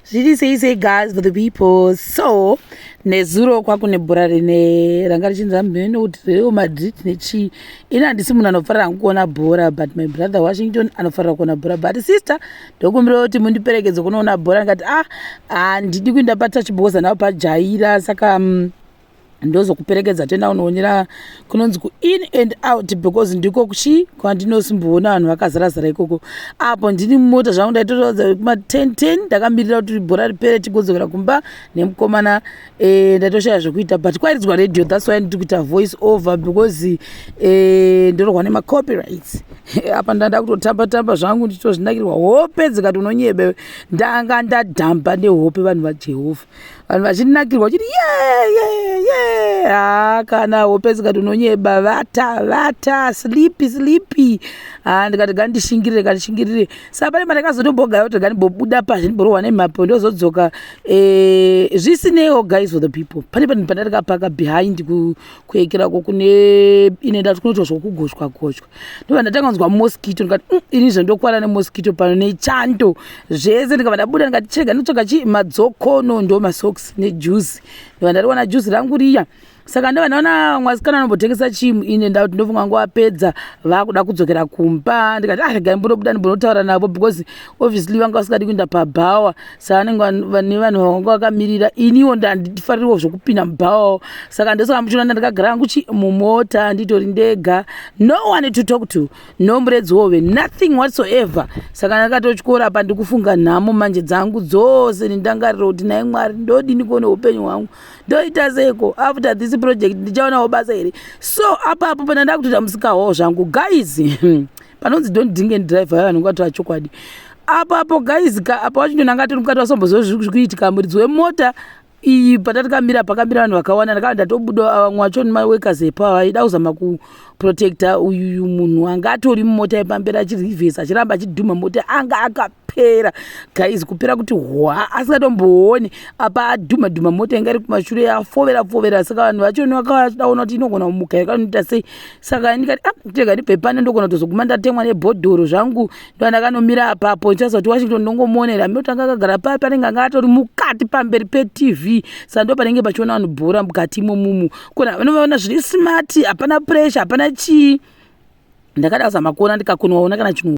Zviri sei sei, guys, for the people? So nezuro kwakune bhora rine ranga richinzi hameno kuti Real Madrid nechii. Ini handisi munhu anofarira hangu kuona bhora, but my brother Washington anofarira kuona bhora. "But sister, ndokumbira kuti mundiperekedze kunoona bhora." Ndikati, "Ah, handidi kuenda patouch because handava pajaira, saka ndozokuperekedza toenda kunoonera kunonzi kuIn and Out, because ndiko kuchi kwandinosimboona vanhu vakazarazara ikoko." Apo ndini mumota zvangu, ndaitoratidza kuma10 10, ndakamirira kuti bhora ripere tigodzokera kumba nemukomana. Ndatoshaya zvekuita, but kwairidzwa radio, that's why ndiri kuita voice over, because ndorohwa nemacopyrights. Apa ndanda kutotamba tamba zvangu, ndichitozvinakirwa. Hope dzikati unonyebe, ndanga ndadhamba nehope. Vanhu vaJehovha, vanhu vachinakirwa vachiti, "Ye ye ye!" Ha, kana hope dzikati unonyeba, vata vata, sleepy sleepy. Ha, ndikati gandishingirire, gandishingirire. Saka pane pandakazotombogaya kuti gandimbobuda pazhe, ndimborohwa nemhapo, ndozodzoka. Zvisineiwo, guys, for the people, pane panhu pandandikapaka behind kuekerako kune inoenda kunoitwa zvokugochwa gochwa. Ndobva ndatanga kunzwa mosquito. Ndikati, ini zvandokwara nemosquito pano nechando zvese." Ndikabva ndabuda, ndikati, "Chega ndinotsvaga chi madzokono, ndo masocks nejuzi." Ndobva ndariwana juzi rangu riya. Saka ndobva ndaona mwasikana anombotengesa chimu ine ndauti ndofunga nguva apedza, vakuda kudzokera kumba. Ndikati, "Ah, regai mbonobuda ndimbonotaura navo," because obviously vanga vasingadi kuenda pabhawa, saka vanenge vane vanhu vanga vakamirira. Iniwo ndandifaririwo zvokupinda mubhawawo, saka ndosaka muchiona ndakagara hangu chi mumota, nditori ndega, no one to talk to, no muredzi wove, nothing whatsoever. Saka ndakatotyora apa, ndikufunga nhamo manje dzangu dzose nendangariro kuti, "Nai Mwari, ndodini kuone upenyu hwangu? Ndoita seiko after this project? Ndichaonawo basa here?" So apapo pana ndakutoita musikawawo zvangu, guys. Panonzi "Don't drink and drive", vaya vanhu ngatora chokwadi. Apo guys ka, apa wacho ndonanga tori mukati, wasomboziva zviri kuitika. Muridzi wemota iyi, patatikamira pakamira vanhu vakawanda, ndakava ndatobuda. Vamwe vacho nemaworkers epo vaida kuzama kuprotecta uyu munhu anga atori mumota yepamberi, achirivhesa, achiramba achidhuma mota. Anga akapera, guys, kupera kuti hwa, asingatombooni. Apa adhuma dhuma mota inga iri kumashure, yafovera fovera. Saka vanhu vacho vakada kuona kuti inogona kumuka yakanoita sei. Saka ndikati, "Ah, tega ndibve pano, ndogona kutozoguma ndatemwa nebhodhoro zvangu." Ndo ndakanomira apapo ndichaziva kuti Washington ndongomuonera moti anga akagara papi, anenge anga atori mukati pamberi peTV. Saka ndo panenge pachiona vanhu bhora mukati imomumu, kona vanovaona zviri smart, hapana pressure, hapana chii. Ndakada kuzama kuona, ndikakonaona kana chinhu.